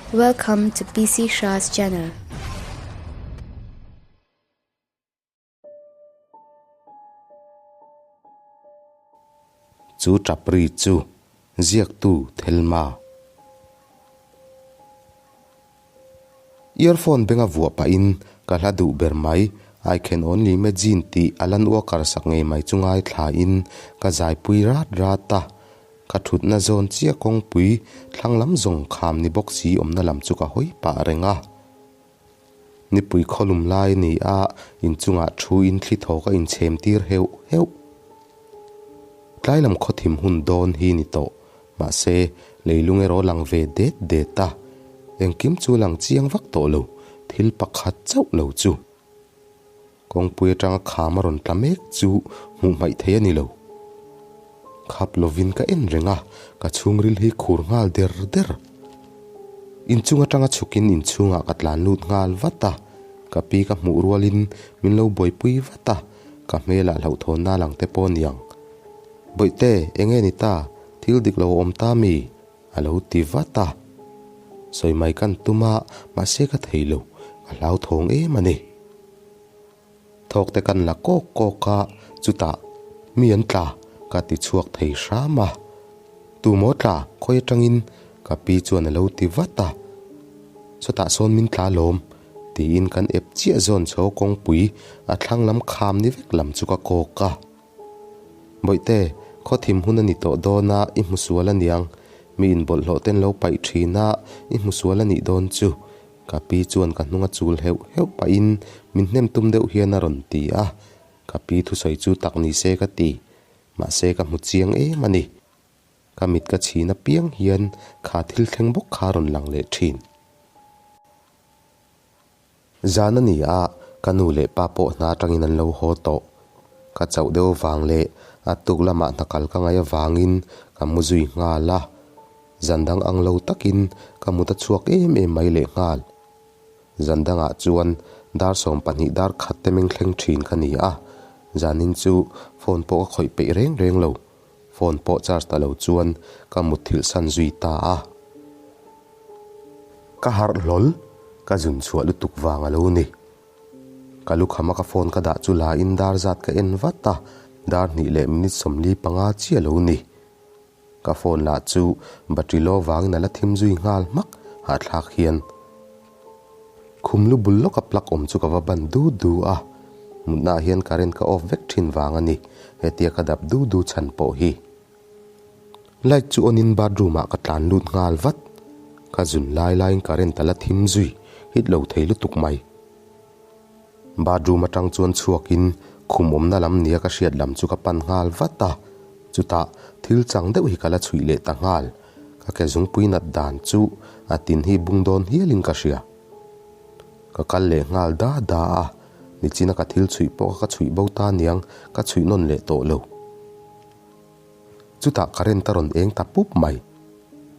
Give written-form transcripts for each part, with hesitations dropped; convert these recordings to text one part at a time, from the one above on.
Welcome to PC Shah's channel. Chu tapri chu ziaktu Thelma. Earphone benga vuah pahin ka hla duh ber mai I can only imagine tih Alan Walker sak ngei mai chu ngaithlain ka zaipui rat rat a. Ka thutna zawn chiah kawngpui thlang lam zawng kham ni bawk si awmna lam chu ka hawi pah reng a. Nipui khawlum lai a ni a, inchungah thu in thli thaw ka inchhem tir heuh heuh. Tlai lam khawthim hun dawn hi ni tawh, mahse leilung erawh lang ve det det a, engkim chu lang chiang vak tawh lo, thil pakhat chauh lo chu. Kawngpui atanga kham a rawn tla mek chu hmuh hmaih thei a ni lo. Khap lovin ka en reng a, ka chhungril hi khur nghal der der. Inchung atanga chhukin inchhungah ka tlan lut nghal vat a, ka pi ka hmuh rualin min lo buaipui vat a, ka hmelah hlauhthawnna lang te pawh niang. Bawihte, enge ni ta? Thil dik lo a awm ta mi? A lo ti vat a. Sawi mai kan tum a, mahse ka thei lo, ka hlauthawng em a ni. Thawk te kan la kawk kawk a, chutah mi an tla ka ti chhuak thei hram a. Tu maw tla khawi atangin ka pi chuan a lo ti vat a. Chutah sawn min tla lawm tiin kan ep chiah zawn chho kawngpui a thlang lam kham ni vek lam chu ka kawk a. Bawihte, khaw thim hun a ni tawh dawn a, i hmu sual a niang. Mi inbawlhhlawh ten lo paih thin a, i hmu sual a nih dawn chu. Ka pi chuan ka hnung a chul heuh heuh pahin min hnem tum deuh hian a rawn ti a. Ka pi thusawi chu tak ni se ka ti. Mahse ka hmu chiang em a ni. Ka mit ka chhin apiang hian kha thil thleng bawk kha a rawn lang leh thin. Zan a ni a, ka nu leh pa pawh hna atangin an lo haw tawh. Ka chauh deuh avang leh a tuk lamah hna kal ka ngaih avangin ka mu zui nghal a. Zan dang ang lo takin ka mut a chhuak em em mai leh nghal. Zan dangah chuan dar 12 dar khat te meng thleng thin ka ni a, zanin chu phone pawh ka khawih peih reng reng lo. Phone pawh charge ta lo chuan ka mutthilh san zui ta a. Ka harh hlawl, ka zun chhuah lutuk vang a lo ni. Ka lukhama ka phone ka dah chu la in dar zat ka en vat a, dar hnih leh minute 45 chiah lo ni. Ka phone lah chu battery low vangin a la thim zui nghal hmak hahthlak hian. Khum lu bul lawka plug awm chu ka va ban du du a, mutnaah hian current ka off vek thin vang a ni, hetia ka dap du du chhan pawh hi. Light chu on in bathroom ah ka tlan lut nghal vat, ka zun lai laiin current a la thim zui hit lo thei lutuk mai. Bathroom atang chuan chhuakin khum awmna lam nia ka hriat lam chu ka pan nghal vat a, chutah thil chang deuh hi ka la chhuih leh ta nghal. Ka ke zungpui nat dan chu a tin hi bung dawn hialin ka hria. Ka kal leh nghal da da a, nichina ka thil chhuih pawh kha ka chhuih bo ta niang ka chhuih nawn leh tawh lo. Chutah current a rawn eng ta pup mai.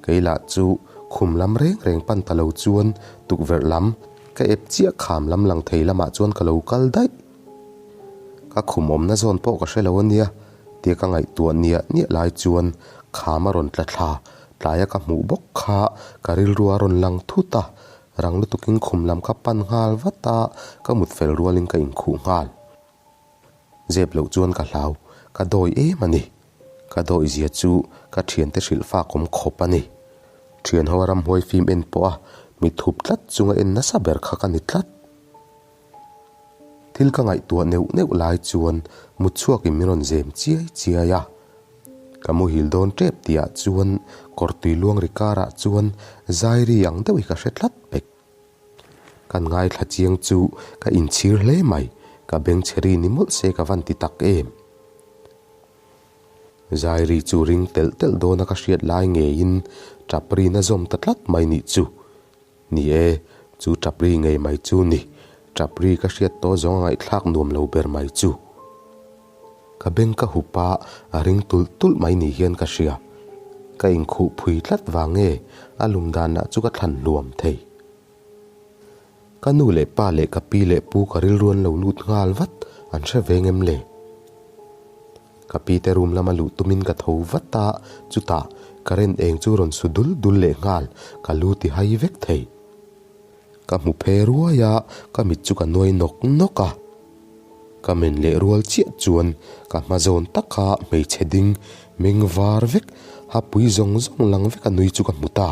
Kei lah chu khum lam reng reng pan ta lo chuan tukverh lam ka ep chiah kham lam lang thei lamah chuan ka lo kal daih. Ka khum awmna zawn pawh ka hre lo a nia tia ka ngaihtuah niah niah lai chuan kham a rawn tla thla, tlaia ka hmuh bawk kha ka rilru a rawn lang thut a, rang lutukin khum lam ka pan nghal vat a, ka mut fel rualin ka inkhuh nghal. Zep loh chuan ka hlau, ka dawi em a ni. Ka dawi zia chu ka thiante hrilh fak awm khawp a ni. Thian ho a ramhuai fim en pawh a mi thup tlat chunga en nasa ber kha ka ni tlat. Thil ka ngaihtuah neuh neuh lai chuan mut chhuakin min rawn zem chiai chiai a. Ka muhil dawn tep tihah chuan kawr tui luang ri karah chuan zairi ang deuh hi ka hre tlat pek. Kan ngaithla chiang chu ka inchhir hle mai, ka beng chhe ri ni mawlh se ka van ti tak em. Zairi chu ring telh telh dawna ka hriat lai ngeiin tap rin a zawm ta tlat mai nih chu. Ni e, chu tap ri ngei mai chu ni, tap ri ka hriat tawh zawng a ngaihthlak nuam lo ber mai chu. Ka beng ka hup a, a ring tulh tulh mai ni hian ka hria. Ka inkhuh phui tlat vang nge a lum dan lah chu ka thlan hluam thei. Ka nu leh pa leh ka pi leh pu ka rilru an lo lut nghal vat, an hre ve ngem le? Ka pi te room lama luh tumin ka tho vat a, chutah Current eng chu rawn su dul dul leh nghal, ka lu ti hai vek thei. Ka hmu phe ruai a, ka mit chu ka nuai nawk nawk a. Ka men leh rual chiah chuan ka hma zawn taka hmeichhe ding meng var vek, hapui zawng zawng lang vek a nui chu ka hmu ta.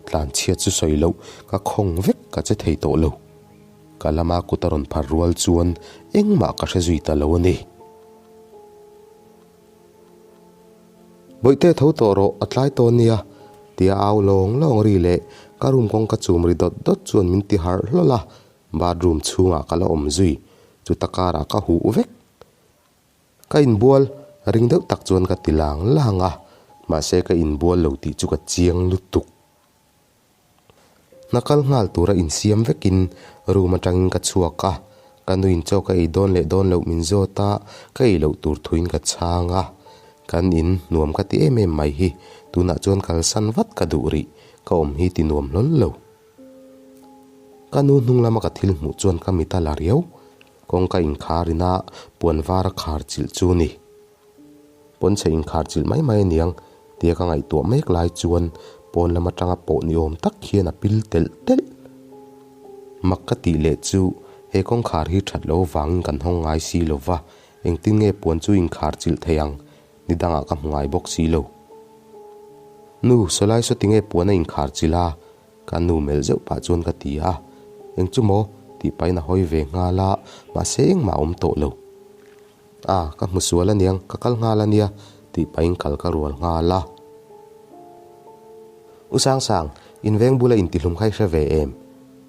Tlanchhiat chu sawi loh, ka khawng vek ka che thei tawh lo. Ka lama kut a rawn phar rual chuan engmah ka hre zui ta lo a ni. Bawihte tho tawh rawh, a tlai tawh nia, tia au lawng lawng ri leh ka room kawngka chum ri dawt dawt chuan min ti harh hlawl a, bathroom chhungah ka la awm zui, chuta karah ka huh vek. Ka inbual ring deuh tak chuan ka ti lang lang a, mahse ka inbual lo tih chu ka chiang lutuk. Hna kal nghal tura insiam vekin room atangin ka chhuak a, ka nuin chaw ka ei dawn leh dawn loh min zawt a, ka ei loh tur thuin ka chhang a. Kan in nuam ka ti em em mai hi, tunah chuan kalsan vat ka duh rih, ka awm hi ti nuam hlawl lo. Ka nu hnung lama ka thil hmuh chuan ka mit a la riau, kawngka inkhar ina puan var a khar chilh chu ni. Pawnchhe inkhar chilh mai mai aniang tia ka ngaihtuah mek lai chuan pawn lam atanga pawh ni awm tak hian a pil telh telh. Mak ka tih leh chu he kawngkhar hi that lo vangin kan hawng ngai si lo va, engtin nge puan chu inkhar chilh thei ang ni dangah ka hmu ngai bawk si lo. Nu, sawlai saw tinge puan a inkhar chilh a? Ka nu melh zeuh pah chuan ka ti a, Eng chu maw? tih pahin a hawi ve nghal a, mahse engmah a awm tawh lo. A, ka hmu sual aniang, ka kal nghal ania, tih pahin kal ka rual nghal a. U Sangsang, in veng bula intihlum kha i hre ve em?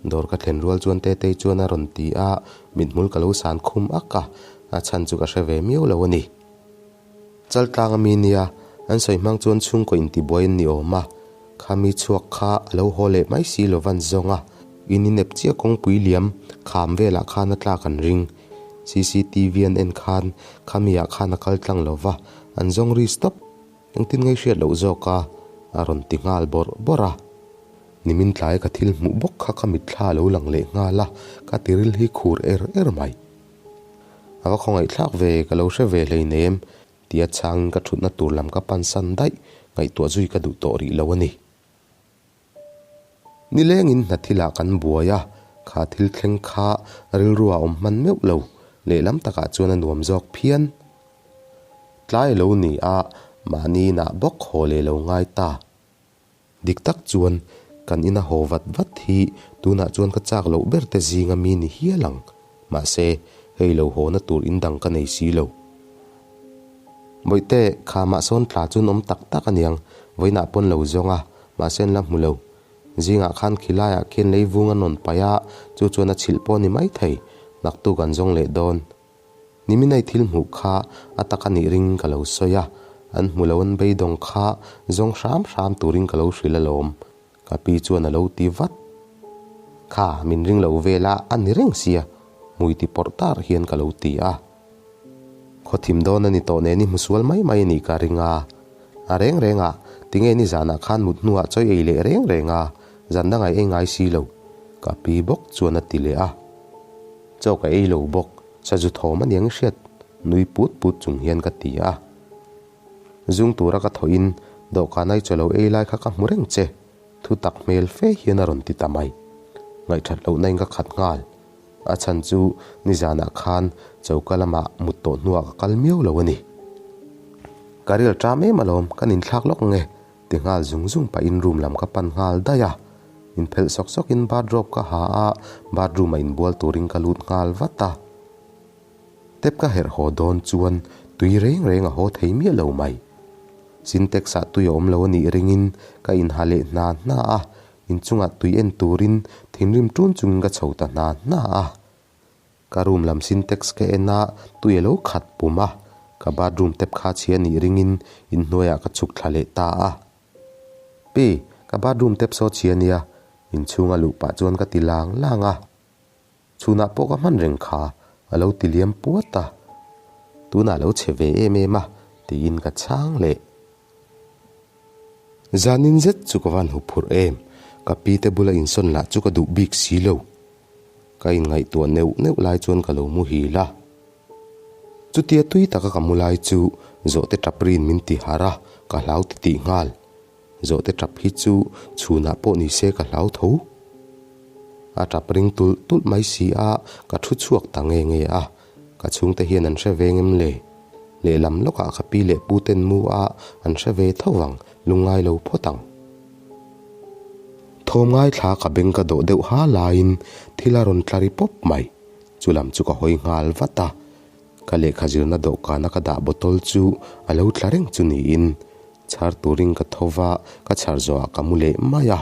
Dawr ka thlen rual chuan Tetei chuan a rawn ti a, mithmul ka lo san khum ak a, a chhan chu ka hre ve miau lo a ni. Chaltlang a mi nia, an sawi hmang chuan chhungkaw intibuai an ni awm a, kha mi chhuak kha a lo haw leh mai si lo van zawng a, in inep chiah kawngpui liam kham velah khan a tlak an ring. Cctv an en khan kha mi ah khan a kal tlang lo va, an zawng ri stop. Engtin ngei hriat loh zawk a, a rawn ti nghal bawrh bawrh a. Nimin tlai ka thil hmuh bawk kha ka mitthla a lo lang leh nghal a, ka tiril hi khur er er mai. A va khawngaihthlak ve, ka lo hre ve hleinem, tia chhangin ka thutna tur lam ka pansan daih, ngaihtuah zui ka duh tawh rih lo a ni. Nilengin hna thilah kan buai a, kha thil thleng kha rilru a awm hman meuh lo, lehlam takah chuan a nuam zawk phian. Tlai lo ni a, mahni inah bawk haw leh lo ngai ta. Dik tak chuan kan ina haw vat vat hi tunah chuan ka chak loh ber te zinga mi ni hial ang. Mahse, hei lo hawna tur in dang ka nei si lo. Bawihte, kha mah sawn tla chu an awm tak tak aniang, vawiinah pawn lo zawng a, mahse an la hmu lo. Zingah khan khilaiah khian leivung an rawn paih a, chu chuan a chhilh pawh a ni maithei, naktuk an zawng leh dawn. Niminai thil hmuh kha a tak a nih ring ka lo sawi a, an hmu lo an beidawng kha zawng hram hram turin ka lo hrilh alawm, ka pi chuan a lo ti vat. Kha, min ring lo vel a, a ni reng sia, hmui ti pawrh tar hian ka lo ti a. Khaw thim dawn a ni tawh nen i hmu sual mai mai a nih ka ring a. A reng reng a, tinge nizanah khan mut hnuah chawi ei leh reng reng a, zan dangah i ei ngai si lo, ka pi bawk chuan a ti leh a. Chaw ka ei lo bawk, sazu thawm a niang i hriat, nui put put chung hian ka ti a. Zung tura ka thawhin dawhkan ai chaw lo ei lai kha ka hmu reng che, thu tak hmel fe hian a rawn ti ta mai. Ngaihthat lohna in ka khat nghal. A chhan chu nizanah khan choka lamah mut tawh hnuah ka kal miau lo a ni. Ka ril ṭam em alawm, kan inthlak lawk nge? Ti nghal zung zung pahin room lam ka pan nghal daih a. Inphelh sawk sawkin bathrobe ka ha a, bathroom ah inbual turin ka lut nghal vat a. Tap ka herh haw dawn chuan tui reng reng a haw thei miah lo mai. Sintex ah tui a awm lo a nih ringin ka inha leh hna hna a, inchungah tui en turin thinrim ṭun chungin ka chho ta hna hna a. Ka room lam sintex ka en a, tui a lo khat pum a, ka bathroom tap kha chhia nih ringin inhnuaiah ka chhuk thla leh ta a. Pi, ka bathroom tap saw chhia nia, inchhunga luh pah chuan ka ti lang lang a. Chhunah pawh ka hman reng kha, a lo ti liam puat a. Tunah lo chhe ve em em a, tiin ka chhang leh. Zanin zet chu ka van huphurh em, ka pi te bula insawn lah chu ka duh bik si lo. Ka inngaihtuah neuh neuh lai chuan ka lo muhil a. Chutia tui taka ka mu lai chu zawhte tap rin min ti harh a, ka hlau ti tih nghal. Zawhte tap hi chu chhunah pawh ni se ka hlau tho. A tap ring tulh tulh mai si a, ka thu chhuak ta nge nge a. Ka chhungte hian an hre ve ngem le? Lehlam lawkah ka pi leh pu ten mu a an hre ve tho vang, lungngai lo phawt ang. Thawm ngaithla ka beng ka dawh deuh ha laiin thil a rawn tla ri pawp mai. Chu lam chu ka hawi nghal vat a. Ka lehkha zirna dawhkana ka dah bottle chu a lo tla reng chu niin chhar turin ka tho va, ka chhar zawhah ka mu leh mai a.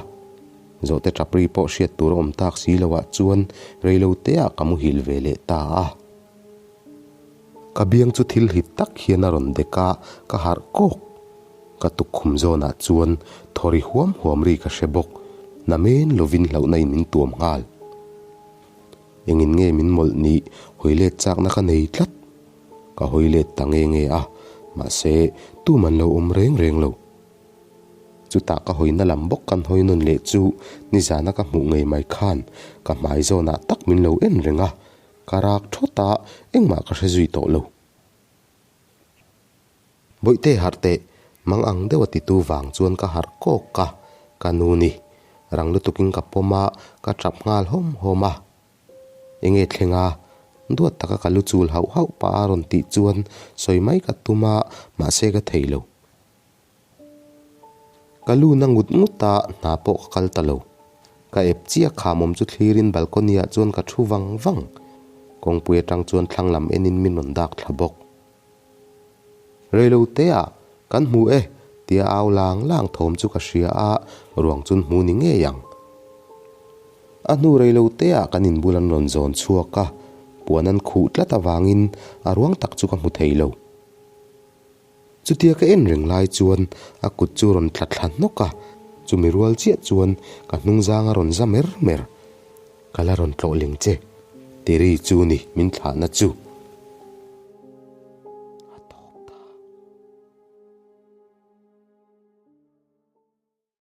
Zawhte tap ri pawh hriat tur a awm tak si loah chuan reilo teah ka muhil ve leh ta a. Ka biang chu thil hit tak hian a rawn dek a, ka harh kawk. Ka tukkhum zawnah chuan thaw ri huam huam ri ka hre bawk. Namen lovin hlauhna in min tuam nghal. Engin nge min mawlh nih hawi let chakna ka nei tlat. Ka hawi let ta nge nge a, mahse tum an lo awm reng reng lo. Chutah ka hawina lam bawk kan hawi nawn leh chu nizana ka hmuh ngei mai khan ka hmai zawnah tak min lo en reng a, ka rak thawt a, engmah ka hre zui tawh lo. Bawihte harh teh, mang ang deuh a titu vang chuan ka harh kawk a, ka nu ni. Rang lutukin ka pawm a, ka tap nghal hawm hawm a. Enge thleng a? Duat taka ka lu chul hauh hauh pah a rawn tih chuan sawi mai ka tum a, mahse ka thei lo. Ka lu na ngut ngut a, hna pawh ka kal ta lo. Ka ep chiah khamawm chu thlirin balcony ah chuan ka thu vang vang. Kawngpui atang chuan thlang lam enin min rawn dak thla bawk. Reilo te ah kan hmu e tia au lang lang thawm chu ka hria a, ruang chun hmu ni ngei ang. A hnu reilo te ah kan inbul an rawn zawn chhuak a, puan an khuh tlat avangin a ruang tak chu ka hmu thei lo. Chutia ka en reng lai chuan a kut chu rawn tla thla hnawk a, chumi rual chiah chuan ka hnungzang a rawn za mer mer. Ka la rawn tlawh ling che, ti ri chu ni min thlahna chu.